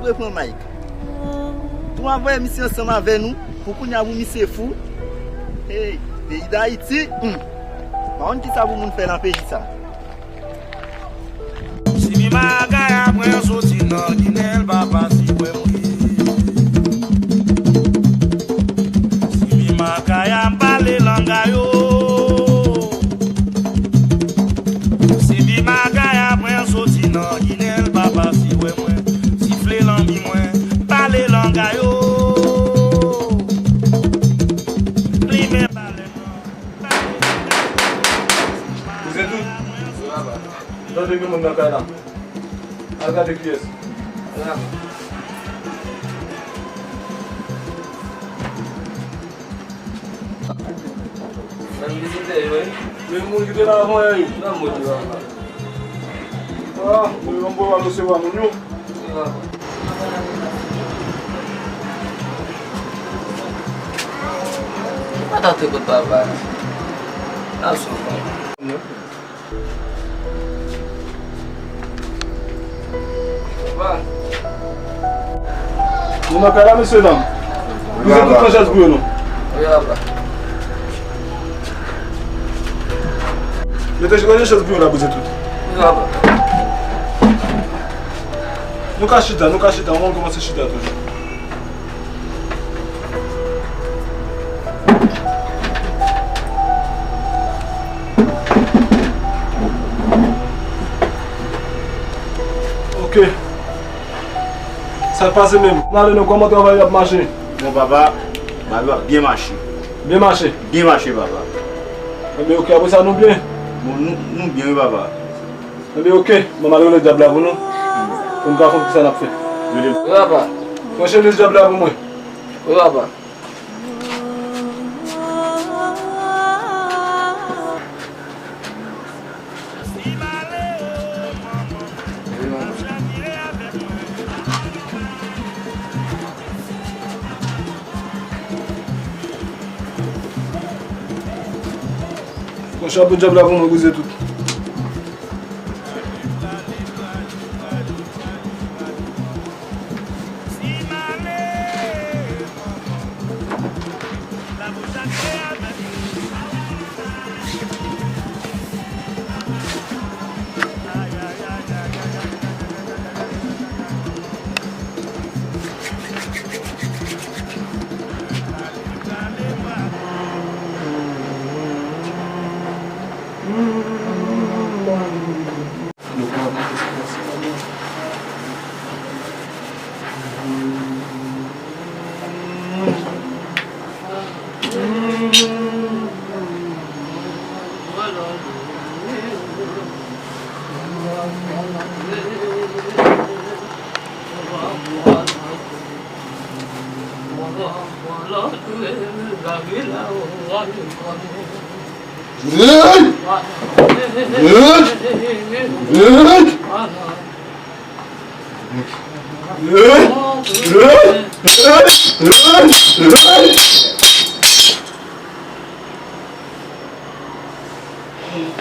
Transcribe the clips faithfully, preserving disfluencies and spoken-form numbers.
Repran Mike. Tou anvoye misye ansanm avè nou, pou kounye a pou misye fou. Hey, peyi Dayiti, hmm. Pa konn kisa pou moun fè nan peyi sa. Si mi makaya mwen soti nan Ginen, papa si wè mwen. Si mi makaya m pale langa yo. Si mi makaya mwen soti nan Ginen, papa si wè mwen. Sifle lanbi mwen, pale langa yo. Limen balèn nan. Koze tout. Tande gen moun nan kay la. Al gade kiyès. Menm vizitè yo, wi. Menm moun ki te la avan yè yo. Nan mòd yo avan. Ah, mwen yon bon resevwa moun yo. Mwen tante kot papa. N ap sou fon. Nou nan kay la, mesye dam. Poze tout nan chèz pou yo, non. Wi, papa. Mete, mete chèz pou yo la, poze tout. Wi, papa. Nou ka chita, nou ka chita, nou kòmanse chita toujou. Ok. Sa k pase menm? N ale non, kòman travay yo ap mache? Bon, papa, bagay yo ap byen mache. Byen mache? Byen mache, papa. Enben, ok, apre sa, nou byen? Bon, nou, nou byen, wi, papa. Enben, ok, mwen m al rele dyab la pou nou. Pou n ka konn kisa n ap fè. Wi, papa. Pran chemiz dyab la pou mwen. Wi, papa. Pran chapo dyab la pou mwen, bouze tout.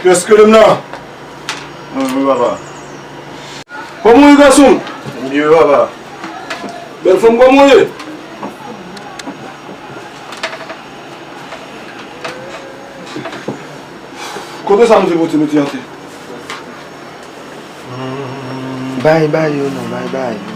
Kiyès ki rele m nan? Mwen menm, papa. Kòman w ye, gason? Byen, papa. Bèl fanm, kòman w ye? Kote sa m te pote mete atè? Bay, bay yo non, bay, bay yo.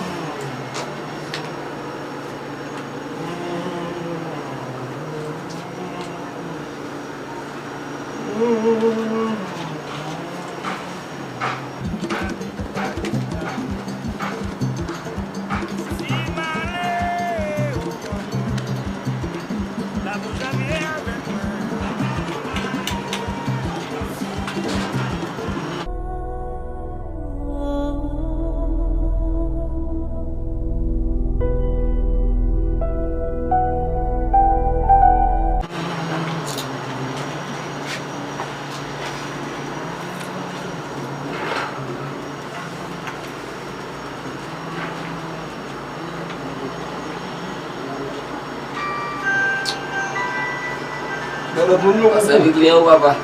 Gade moun yo. Pa sèvi kliyan ou, papa.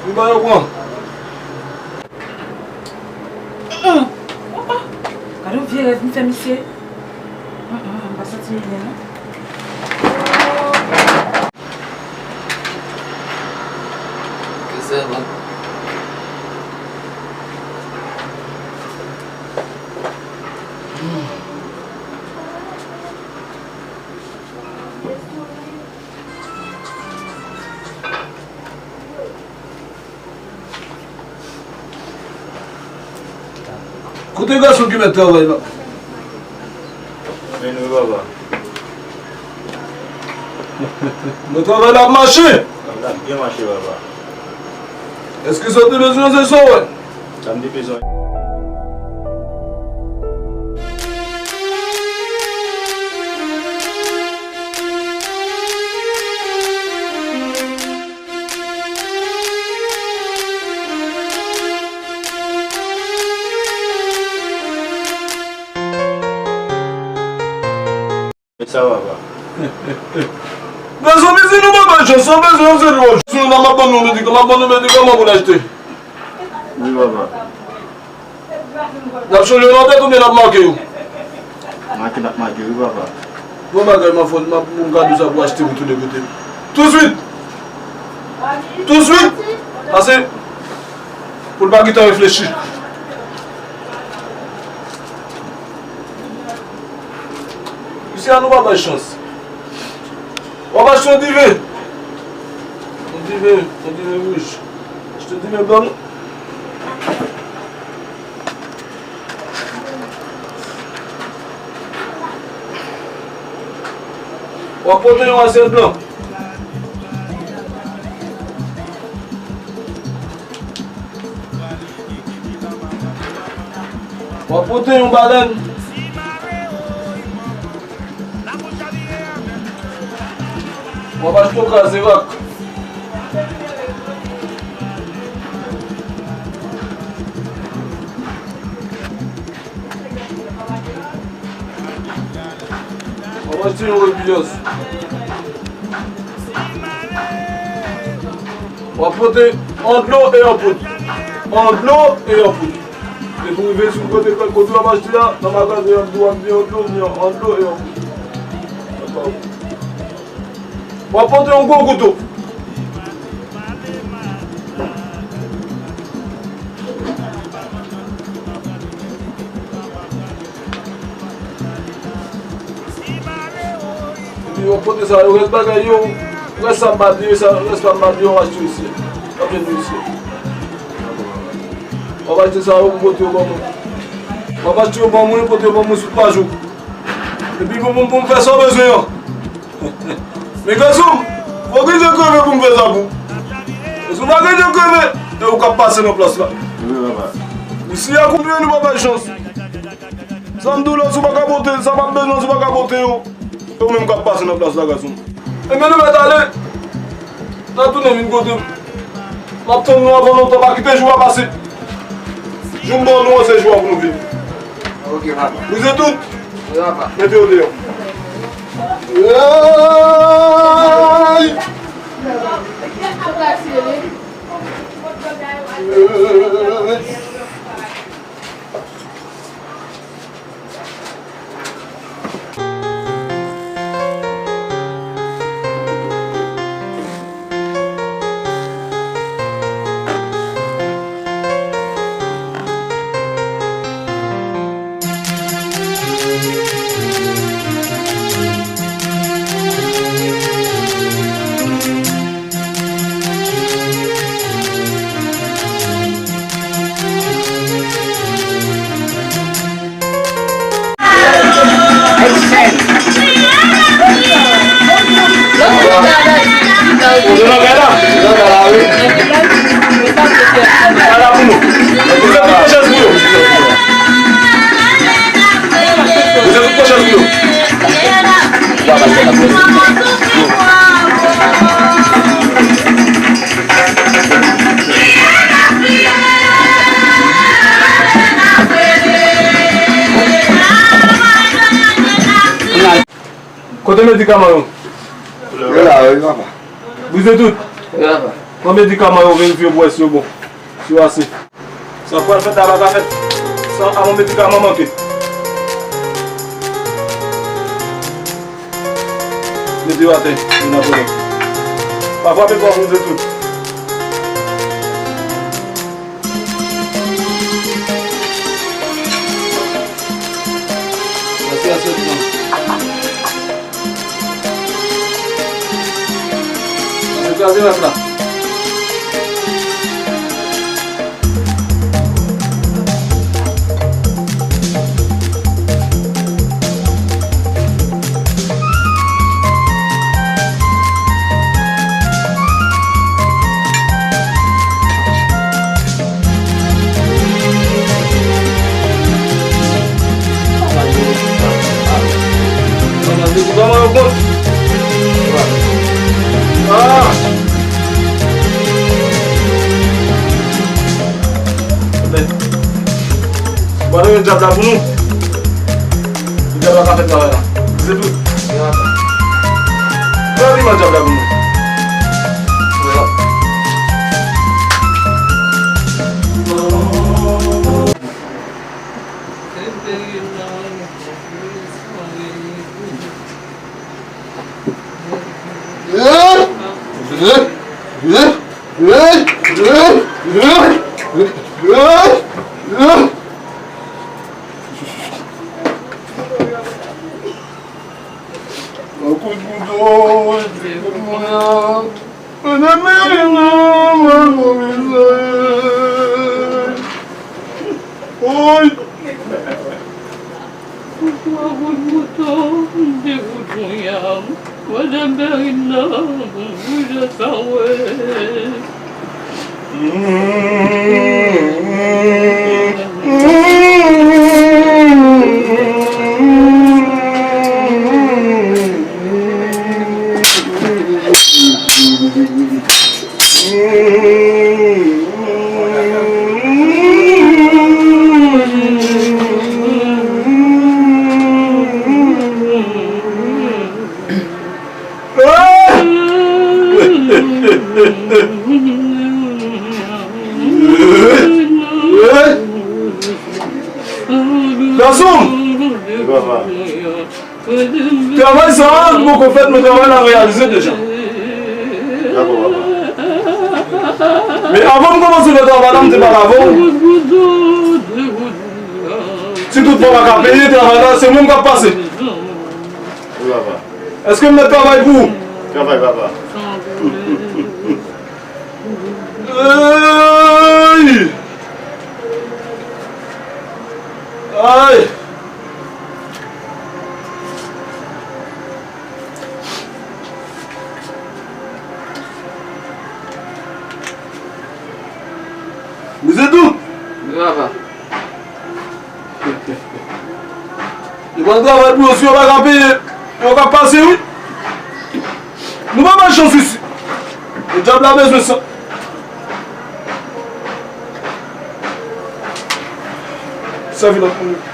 Li ba yo pran. Gade yon vye rèv m fè misye. Santi m byen, non? Ke sèvant. Kote gason ki mèt travay la? Men wi, papa. Mèt travay la ap mache? Travay la ap byen mache, papa. Èske sa w te bezwen se sa w wè? Sa m te bezwen. Sa va, papa. Gason, mezi nou pa bay chans, sa bezwen yon seri lòt. Si nou nan, m ap ban nou medikaman, m ap ban nou medikaman pou n achte. Wi, papa. N ap chanje yo nan tèt oubyen n ap make yo? Make n ap make yo, wi, papa. Bon bagay, m ap fè, m ap, m gade sa pou achte pou tou de kote. Touswit! Touswit! Pase pou l pa gentan reflechi. Misye a nou pa bay chans. W ap achte yon diven. Yon diven, yon diven wouj. Achte yon diven blan. W ap pote yon asyèt blan. W ap pote yon balèn. W ap achte yon kraze rak. W ap achte yon repiyans. W ap pote yon dlo e yon poud. Yon dlo e yon poud. Depi w rive sou kote, kote w ap achte a, nan magazen an, w ap di w ap di yon dlo, oubyen yon dlo e yon poud. W ap pote yon gwo kouto. Epi w ap pote sa yo, rès bagay yo, rès sa m pa di yo, sa, rès sa m pa di yo, w ap achte yo isi. W ap jwenn yo isi. W ap achte sa yo pou pote yo ban mwen. W ap achte yo ban mwen, pote yo ban mwen sou twa jou. Epi pou, pou, pou m fè sa w bezwen an. Men gason, fò w gen je kreve pou m fè sa pou ou. Paske w pa gen je kreve, e ou k ap pase nan plas la. Wi, papa. Isi a kounye a nou pa bay chans. Sa m di w la, si w pa ka pote, sa m ap bezwen, si w pa ka pote yo, e ou menm k ap pase nan plas la, gason. Ebyen, nou mèt ale. N a tounen vin kote m. M ap tann nou anvan lontan, pa kite jou a pase. Jou m ba nou an, se jou a pou nou vini. Ok, papa. Brize tout. Wi, papa. Mete yo deyò. Ey! Kote medikaman yo? Yo la, wi, papa. Brize tout. Wi, papa. Pran medikaman yo, verifye pou wè si yo bon. Si yo ase. Sa k pral fèt la pa ka fèt san amon medikaman manke. Mete yo atè, yo nan pwoblèm. Pa frape fò, Mizedou. Pase aswèt lan. Pase kraze rès la. Ah! Bon, nou gen dyab la pou nou. Dyab la ka fè travay la. Se tou. Fè li man dyab la pou nou. Kout kouto, kout mwen an. Oy! Poukwa kout kouto, de kout ponyam, madan Berinda, pou jan sa wè. Gason! Travay sa a ki poko fèt, men travay la reyalize deja. Dakò, papa. Men avan m kòmanse fè travay la, m te pale avè w. Si toutfwa m pa ka peye travay la, se mwen m k ap pase. Wi, papa. Èske m mèt travay pou ou? Travay, papa. Ay! Ay! Mizedou! Wi, papa. Yo pral travay pou yo, si yo pa ka peye, yo ka pase, wi. Nou pa bay chans isit. E dyab la bezwen sa. Sèvi lòt moun yo.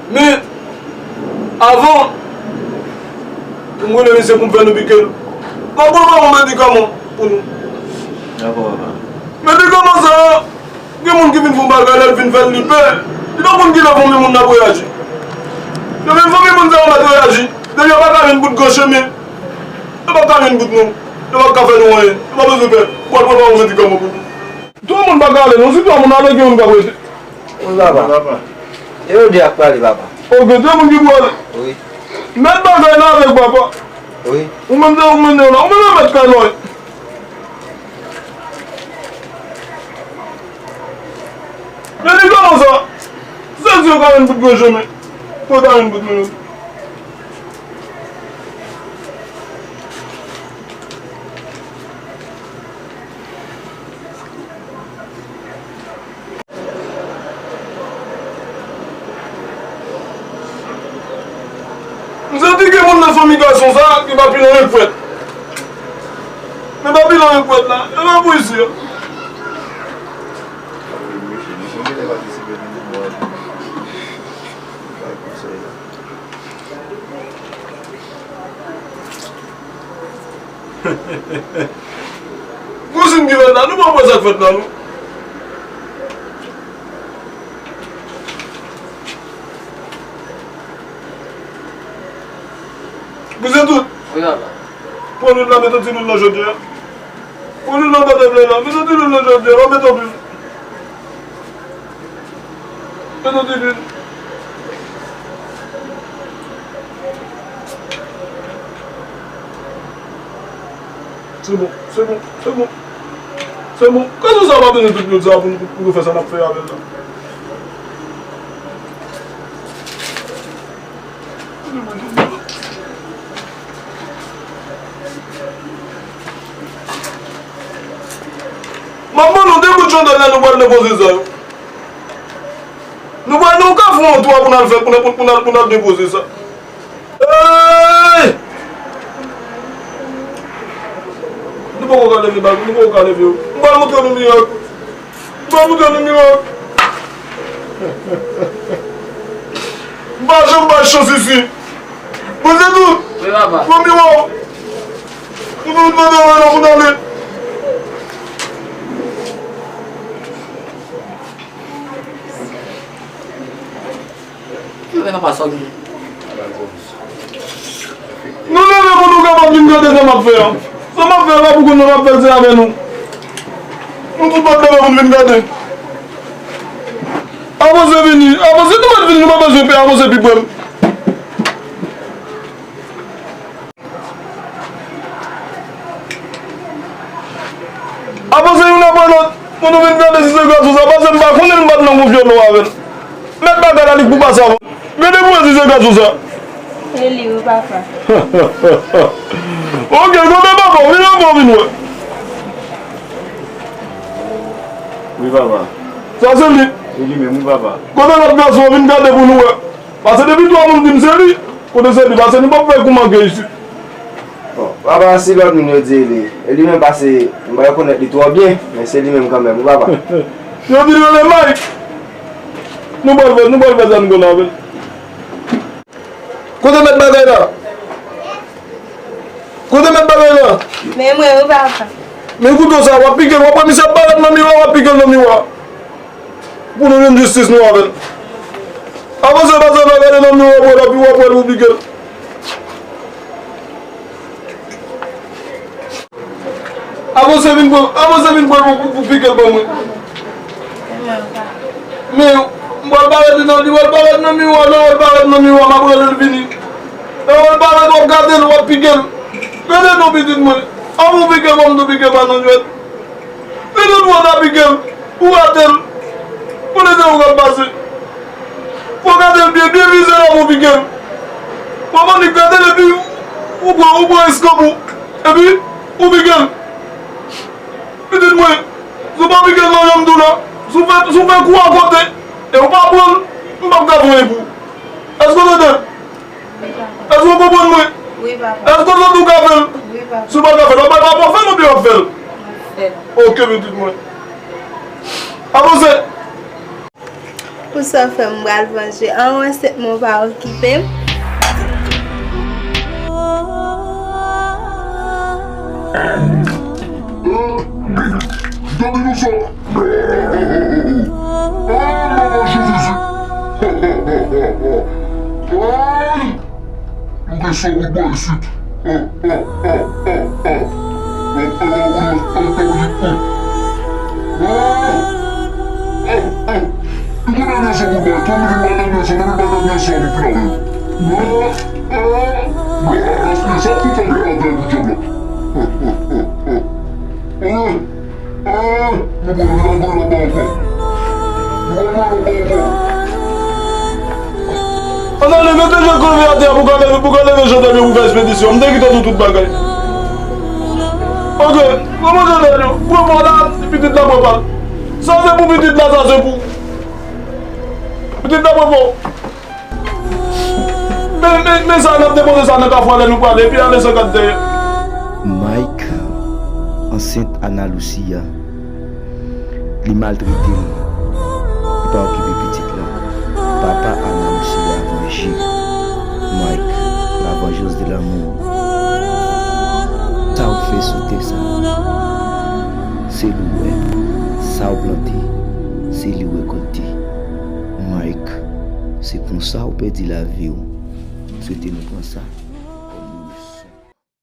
Men, avan pou m rele misye pou m fè nou pike l, m ap pran yon medikaman pou nou. Dakò, papa. Medikaman sa a, gen moun ki vin fè yon bagay, lè l fin fè l, li pè. Li pa konn kilè fanmi moun nan ap reyaji. Depi fanmi moun sa yo mèt reyaji, depi yo pa ka jwenn bout gran chemen, yo p ap ka jwenn bout non. Yo pa ka fè nou anyen. Yo pa bezwen pè. Bwal, bwal, bwal, yon medikaman pou nou. Twa moun pa ka ale non, si twa moun ale, gen youn k ap rete. Wi, papa. E yo de ap prale, papa. Oke, de moun ki pou ale. Wi. Mèt bagay la avèk papa. Wi. Ou menm de, ou menm de la, ou menm mèt kay la. Medikaman sa, se di yo ka jwenn bout grenn chemen. Pou yo ta jwenn bout mwen. M santi gen moun nan fanmi gason sa ki pa pi nan yon pwèt. Men pa pi nan yon pwèt la, e pa pou isi a. Kouzin ki fèt la, nou pa wè sa k fèt la, non. Kouzin tout. Wi, papa. Pran lwil la, mete ti lwil nan jòdya. Pran lwil nan katèvlè la, mete ti lwil nan jòdya, pa mete anpil. Mete ti lwil. Se bon, se bon, se bon. Se bon. Kòman sa pa bezwen tout lwil sa pou, pou, pou nou fè sa n ap fè avè l la? M ap ban nou de bout chandèl la, nou pral depoze sa yo. Nou pral nan yon kafou an twa pou n al fè, pou n, pou, pou n al, pou n al depoze sa. Ey! Nou poko ka leve bag, nou poko ka leve yo. M pral montre nou mirak. M pral montre nou mirak. M pa janm bay chans isi. Bon, se tout. Wi, papa. Bon, mirak. Nou pral montre nou mirak, nou ale. Ki wè nan pa sa w gen? Nou leve pou nou kapab vin gade sa m ap fè an. Sa m ap fè an, pa pou kont nou, m ap fè l se avè nou. Nou tout ap leve pou n vin gade. Avanse vini, avanse nou mèt vini, nou pa bezwen pè, avanse pi pre m. Avanse youn apre lòt, pou nou vin gade si se gason sa, paske m pa konnen m pa t nan konfyans non avè l. Mèt bagay la, li k pou pase avan. Gade pou wè si se gason sa. Se li wi, papa. Oke, gade papa, vin anvan, vin wè. Wi, papa. Sa se li. Se li menm, wi, papa. Kote lòt gason an, vin gade pou nou wè. Paske depi twa moun di m se li, kote se li, paske nou p ap fè kou manke isit. Bon, papa, si lòt moun yo di e li, e li menm paske m pa rekonèt li twò byen, men se li menm kanmenm, wi, papa. Yo di l rele Mike. Nou pral fè, nou pral fè sa nou konn avè l. Kote mèt bagay la? Kote mèt bagay la? Men mwen, wi, papa. Men kouto sa, w ap pike l, w ap wè misye ap parèt nan miwa, w ap pike l nan miwa. Pou nou jwenn jistis nou avè l. Avanse, pase la, gade nan miwa, w ap wè l, w ap wè l pou pike l. Avanse vin pran, avanse vin pran pou, pou, pou pike l ban mwen. Men, m pral parèt li nan, li pral parèt nan miwa, lè w wè l parèt nan miwa, m ap rele l vini. Lè w wè l parèt, w ap gade l, w ap pike l. Gade non, pitit mwen. Anvan w pike, ban m tou pike pa nan jwèt. Pitit mwen ta pike l, ou rate l. Konnen se ou k ap pase. Fò w gade l byen, byen vize l avan w pike l. Ou annik gade l epi ou pran, ou pran eskanp ou. Epi ou pike l. Pitit mwen, si w pa pike l nan janm tou la, si w fè, si w fè kou a kote, e ou pa pran l, m p ap ka fè anyen pou ou. Èske w tande? Èske w konprann mwen? Wi, papa. Èske w santi w ka fè l? Wi, papa. Si w pa ka fè l, w ap bay papa w fè l oubyen w ap fè l? M ap fè l. Oke, pitit mwen. Avanse. Pou sa w fè m, m pral vanje. An, w se mwen pa okipe m. Gade nou sa! Ay, manman Jezi! Ay! Nou gen sa wout bò isit. Ann ale, mete je kreve atè a pou ka leve, pou ka leve je dènye pou fè espedisyon. M te kite nou tout bagay. Ok, kòman je dènye? Pran pa la, pitit la pran pa. Sa se pou pitit la, sa se pou. Pitit la pran pa. Men, men, men sa, n ap depoze sa nan kafou a lè nou prale, epi ale san kat dèyè. Mike ansent Ana Lucia. Li maltrete l. Li pa okipe pitit la. Papa Ana Lucia vanje. Mike, la vengeance de l'amour. Sa w fè sou tè sa, se li w wè. Sa w plante, se li w rekòlte. Mike, se konsa w pèdi lavi w. M swete nou pran sa.